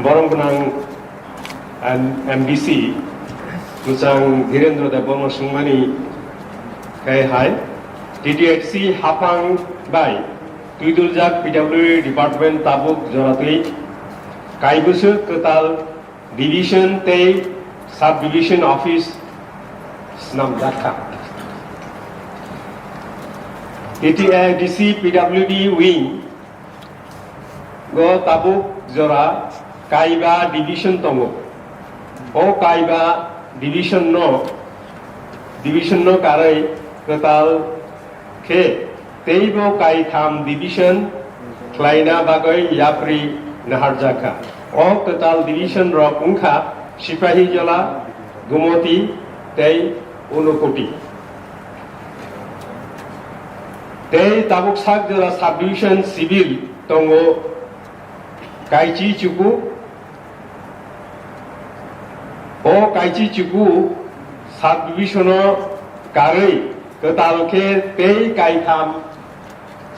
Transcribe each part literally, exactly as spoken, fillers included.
Borom gwnang M D C, Muchang Dhirendra Debbarma swngmani khe hai, T T H C haphang bai twiduljak P W D department tabuk joratwi kaibwswk kwtal division tei sub division office snamjak kha. T T A D C P W D wing o tabuk jora kaiba division tongo. O kaiba division no, division no karwi kwtal khe teibo kaitham division khlaina bagwi yapri naharjakha. O kwtal division rok wngkha Sipahijola, Gumoti tei Unakoti. Tei tabuk sak jora sub division civil tongo Kaichi Chuku. O Kaichi Chuku sub division o karwi kwtal khe tei kaitham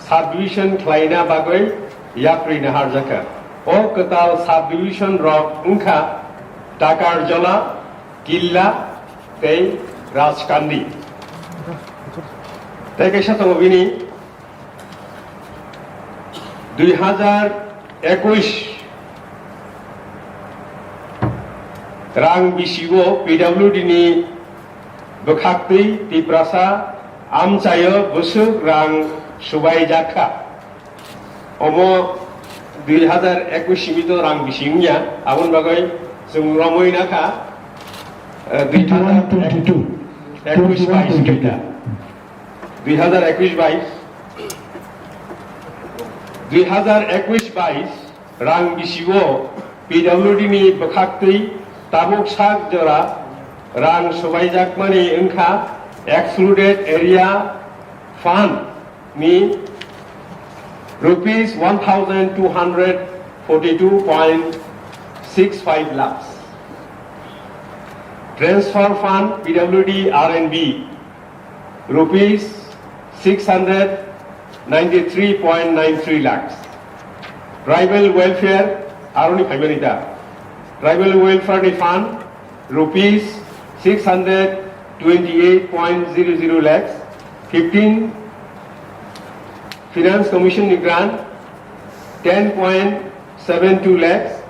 sub division khlaina bagwi yapri naharjakha. O kwtal sub division rok wngkha Takarjola, Killa tei Rajkandi. Tei kaisa tongo bini dui hazar ekush rang bisingo P W D ni bwkhaktwi Tiprasa amchaio bwswk rang subaijak kha. Omo dui hazar ekush simi to rang bisi wngya, aboni bagwi chwng romwi nakha, eh, dui hazar ekush bais kita. Dui hazar ekush bais, dui hazar ekush bais rang bisio P W D ni bwkhaktwi tabuk sak jora rang swbaijakmani wngkha excluded area fund ni rupees one thousand two hundred forty-two point six five lakhs. Transfer fund P W D R and B rupees six hundred ninety-three point nine three lakhs. Tribal welfare aroni phaimani ta. Tribal welfare ni fund rupees six hundred twenty-eight point zero zero lakhs, fifteen Finance Commission ni grant ten point seven two lakhs,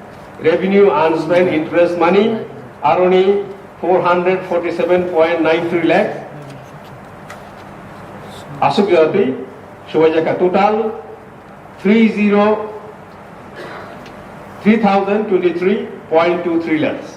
revenue unspent interest money aroni four hundred forty-seven point nine three lakhs. Aswk jora twi subaijak kha, total three zero, three thousand twenty-three point two three lakhs.